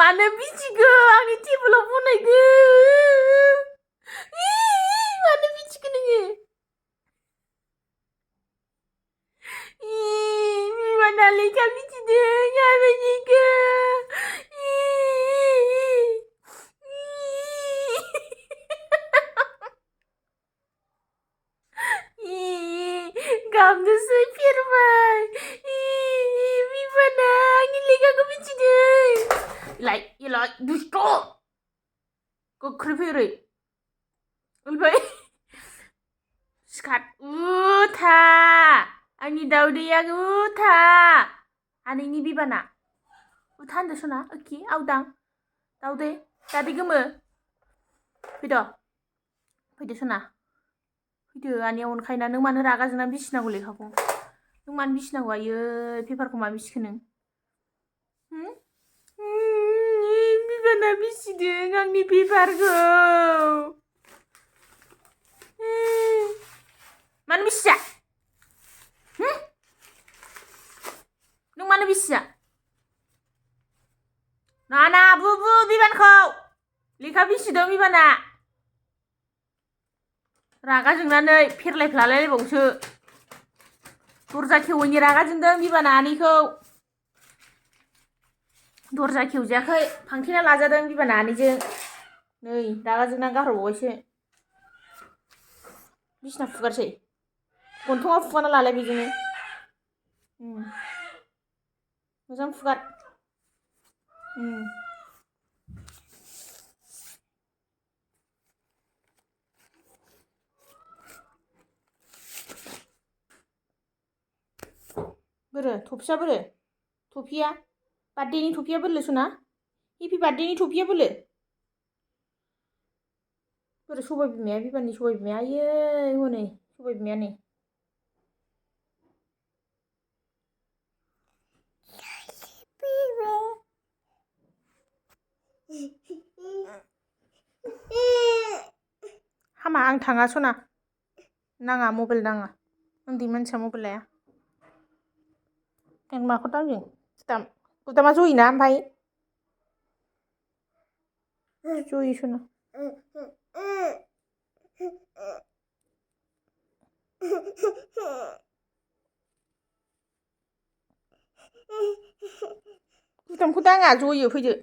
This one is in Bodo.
मानो बिसिखो आंनि टेबोलाव बनायखो मानो बिसिखो नोङो बिबाना लेखा बिसिदों आबायनिखो गाबनोसै फेरबाय बिबाना आंनि लेखाखौ बिसिदों इलाय दुस्ट' गोख्रै फै ओरै ओमफ्राय सिखार उथा आंनि दाउदैया उथा आनैनि बिबाना उथा होनदो सना ओके आवदां दाउदै दादै गोमो फैदो सना फैदो आनैया अनखायोना नों मानो रागा जोंना बिसिनांगौ लेखाखौ नों मानो बिसिनांगौ आयै पेपारखौ मा बिसिखो नों बिबाना बिसिदों आंनि पेपारखौ मानो बिसिया नों मानो बिसिया नाना बुबु बिबानखौ लेखा बिसिदों बिबाना रागा जोंनानै फेरलायफ्लालायबावसो दरजा खेवैनि रागा जोंदों बिबाना आनैखौ दरजा खेवजायाखै फांथेना लाजादों बिबाना आनैजों नै रागा जोंना गारहरबावबायसो बिसिना फुगारसै गन्थङाव फुगारना लालाय बेजोंनो मोजां फुगार बोरो थफिया बोरो थफिया बार्थडेनि थफिया बोरलो सना हेपि बार्थडेनि थफिया बोरलो बोरो सबाय बिमाया बिबाननि सबाय बिमाया आयै हनै सबाय बिमाया नै हामा आं थाङा सना नाङा मबाइल नाङा उन्दै मानसिया मबाइल लाया आं माखौ दांदों गुदामा जयोना ओमफ्राय जयो सना गुदामखौ दाङा जयो फैदो